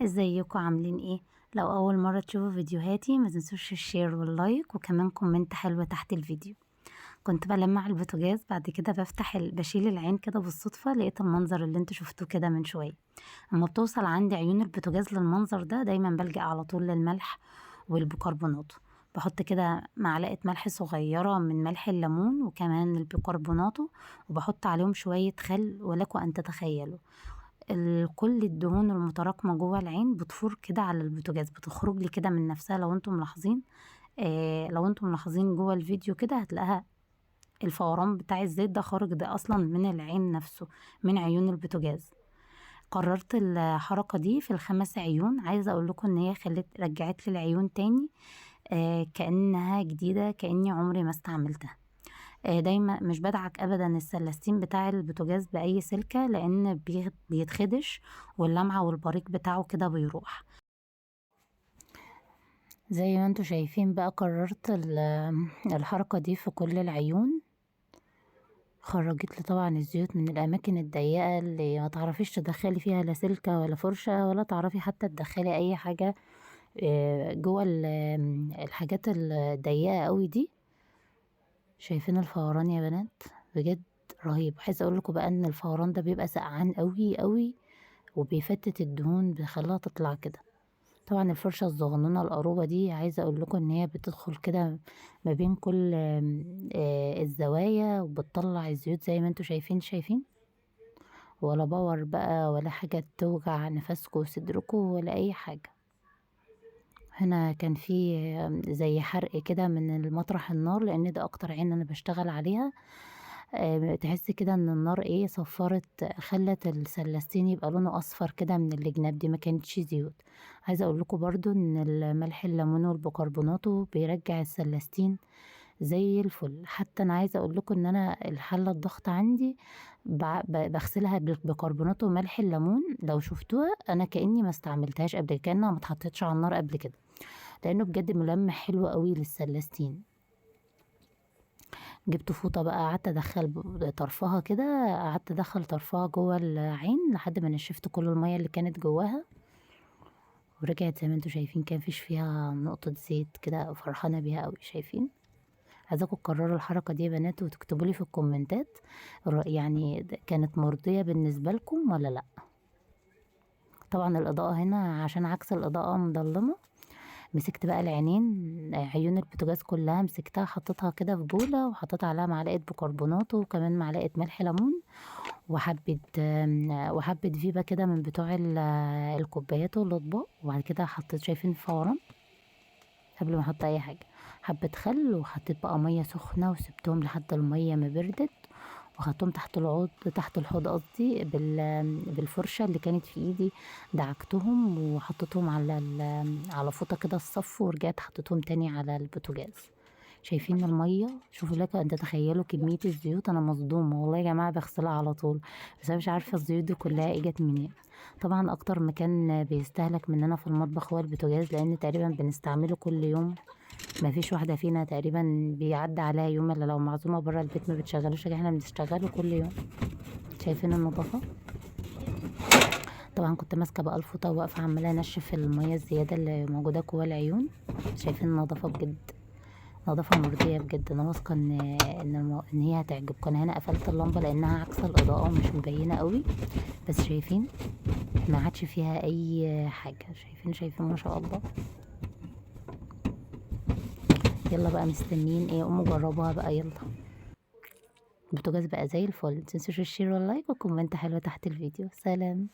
ازيكم عاملين ايه؟ لو اول مرة تشوفوا فيديوهاتي ما تنسوش ال share وال like وكمان comment حلو تحت الفيديو. كنت بلمع البوتاجاز، بعد كده بفتح بشيل العين كده بالصدفة، لقيت المنظر اللي انتوا شفتوه كده من شوية. اما بتوصل عندي عيون البوتاجاز للمنظر ده دايما بلجأ على طول للملح والبيكربونات. بحط كده معلقة ملح صغيرة من ملح الليمون وكمان البيكربوناتو، وبحط عليهم شوية خل، ولكم أن تتخيلوا كل الدهون المتراكمة جوه العين بتفور كده على البوتاجاز، بتخرج لي كده من نفسها. لو انتم ملاحظين جوه الفيديو كده هتلاقيها الفوران بتاع الزيت ده خارج، ده اصلا من العين نفسه، من عيون البوتاجاز. قررت الحركة دي في ال5 عيون. عايزة اقول لكم ان هي رجعت لي العيون تاني، كأنها جديدة، كأني عمري ما استعملتها. دايما مش بدعك ابدا السلاستين بتاع البوتاجاز باي سلكة، لان بيتخدش واللمعة والبريق بتاعه كده بيروح. زي ما انتم شايفين بقى قررت الحركة دي في كل العيون. خرجت لي طبعا الزيوت من الاماكن الضيقة اللي ما تعرفيش تدخلي فيها لا سلكة ولا فرشة، ولا تعرفي حتى تدخلي اي حاجة، جوه الحاجات الضيقة قوي دي. شايفين الفوران يا بنات؟ بجد رهيب. عايزه اقول لكم بقى ان الفوران ده بيبقى سقعان قوي قوي، وبيفتت الدهون بيخليها تطلع كده. طبعا الفرشة الصغنونه القروبه دي عايزه اقول لكم ان هي بتدخل كده ما بين كل الزوايا وبتطلع الزيوت زي ما انتم شايفين. شايفين؟ ولا power بقى ولا حاجة توجع نفسكم وصدركم ولا اي حاجة. هنا كان في زي حرق كده من المطرح النار، لان ده اكتر عين انا بشتغل عليها. تحس كده ان النار صفرت، خلت السلاستين يبقى لونه اصفر كده من الجناب، دي ما كانتش زيوت. عايزه اقول لكم برضو ان الملح الليمون والبيكربوناتو بيرجع السلاستين زي الفل. حتى انا عايزه اقول لكم ان انا الحلة الضغط عندي بغسلها بيكربوناتو وملح الليمون. لو شفتوها انا كاني ما استعملتهاش قبل كده، كانها ما اتحطتش على النار قبل كده، لانه بجد ملمح حلو قوي للسلاستين. جبت فوطه بقى قعدت ادخل طرفها كده، قعدت ادخل طرفها جوه العين لحد ما نشفت كل المية اللي كانت جواها، ورجعت زي ما انتم شايفين كان فيش فيها نقطة زيت كده، فرحانة بيها قوي. شايفين؟ عايزاكم تكرروا الحركة دي يا بنات وتكتبوا لي في الكومنتات كانت مرضية بالنسبة لكم ولا لا. طبعا الاضاءة هنا عشان عكس الاضاءة مظلمة. مسكت بقى العينين، عيون البوتاجاز كلها مسكتها، حطيتها كده في بوله وحطيت عليها معلقه بيكربونات وكمان معلقه ملح ليمون وحبه فيبا كده من بتوع الكوبايات والاطباق. وبعد كده حطيت، شايفين فوران قبل ما احط اي حاجة، حبه خل، وحطيت بقى مية سخنة وسبتهم لحد المية ما بردت، وخدتهم تحت العود، تحت الحوض قصدي، بالفرشه اللي كانت في ايدي، دعكتهم وحطيتهم على فوطه كده الصف، ورجعت حطيتهم تاني على البوتاجاز. شايفين المية؟ شوفوا لك ان تتخيلوا كمية الزيوت. انا مصدومة والله يا جماعة، بغسلها على طول بس انا مش عارفه الزيوت دي كلها اجت منين. طبعا اكتر مكان بيستهلك مننا في المطبخ هو البوتاجاز، لان تقريبا بنستعمله كل يوم، ما فيش واحدة فينا تقريبا بيعدي عليها يوم الا لو معزومه بره البيت ما بتشغلوش، احنا بنشتغله كل يوم. شايفين النظافة؟ طبعا كنت ماسكه بقى الفوطه وواقفه عماله انشف المية الزيادة اللي موجودة جوه العيون. شايفين النظافة؟ بجد نظافة مرضية بجد. انا واثقة ان هي هتعجبكم. انا هنا قفلت اللمبة لانها عكس الاضاءة ومش مبينة قوي، بس شايفين ما عادش فيها اي حاجة. شايفين ما شاء الله. يلا بقى مستنيين ايه؟ قوموا جربوها بقى، يلا. البوتاجاز بقى زي الفل. متنسوش ال share وال like و comment حلو تحت الفيديو. سلام.